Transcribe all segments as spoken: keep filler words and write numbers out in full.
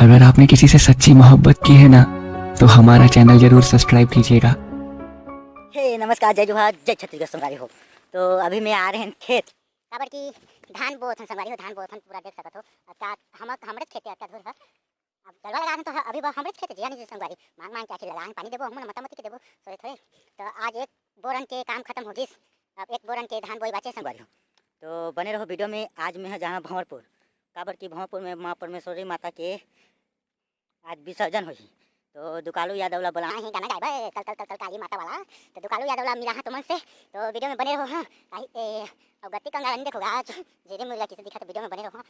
अगर आपने किसी से सच्ची मोहब्बत की है ना, तो हमारा चैनल जरूर सब्सक्राइब कीजिएगा। हे नमस्कार, जय जोहार, जय छत्तीसगढ़ संगवारी हो। तो अभी मैं आ रहे हैं खेत, काबर कि धान बोथन संगवारी हो, धान बोथन पूरा देख सकत हो। अतका हमर, हमरे खेत अतका धूर ह। अब जलवा लगा देन तो ह-, अभी ब-, हमरे खेत जिया नहीं संगवारी, मांग मांग के आखिर लगा पानी देबो, हमन मता मती के देबो, सोरे थोरे। तो आज एक बोरन के काम खत्म हो गिस, अब एक बोरन के धान बोई बाचे संगवारी हो। तो बने रहो वीडियो में। आज मैं ह जाना भंवरपुर, काबर कि भंवरपुर में माँ परमेश्वरी माता के आज विसर्जन होही। तो दुकालू यादव ला बोला हे गाना गाए बर, तल तल तल तल काली माता वाला। तो दुकालू यादव ला मिला हा तुमन से, तो वीडियो में बने रहो। हाँ, काहे ए, अब गति कंगाल नहीं देखोगा आज, जेरे मुर्गा किसे दिखा, तो वीडियो में बने रहो। हाँ।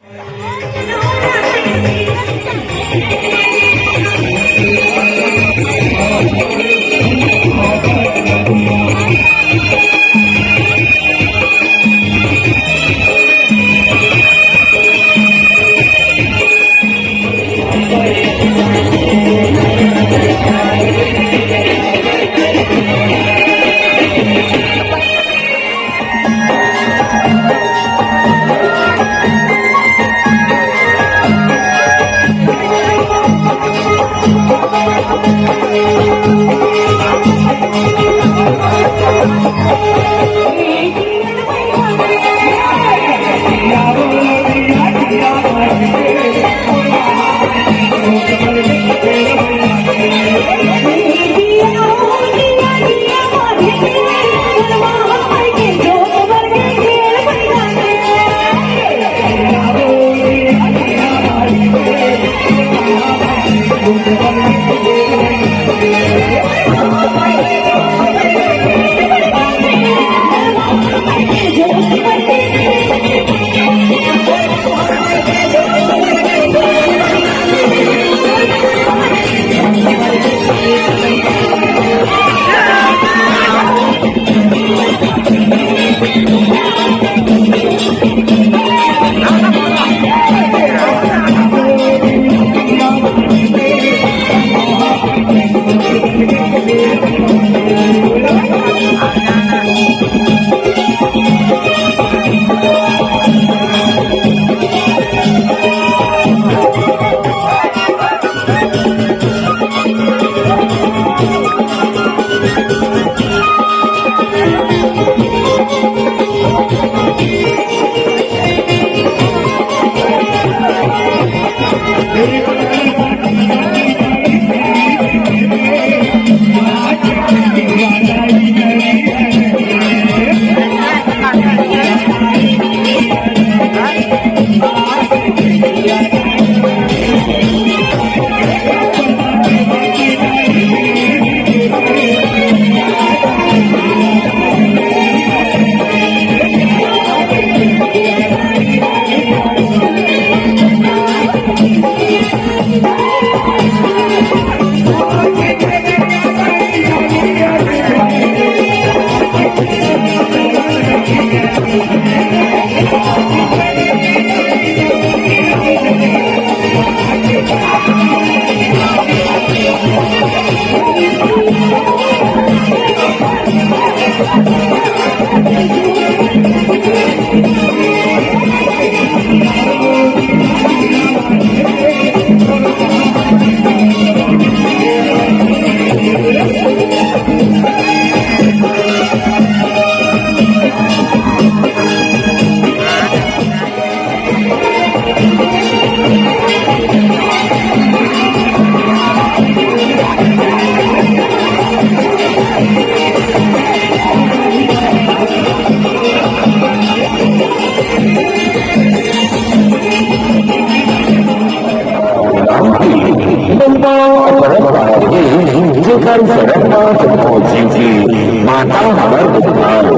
कर शरण मा कतको जीव के, माता हमर उद्धार हो।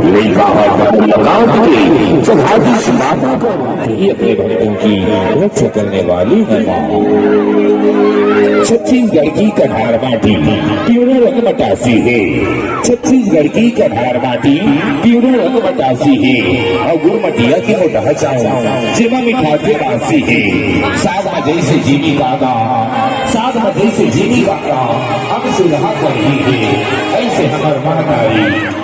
लइका हर कतको लकात के, जगाधीश माता का ये अपने भक्तों की रक्षा करने वाली है माँ। छत्तीसगढ़ की कन्हार माटी, पीवरा रंग मटासी है। छत्तीसगढ़ की कन्हार माटी, पीवरा रंग मटासी है। अउ गुरमटिया के मोटा चाउर, जेमा मिठास के बासी है। साग मा जइसे जीनी कांदा, साग मा जइसे जीनी कांदा, हम सुलहा करही है, अइसे हमर महतारी।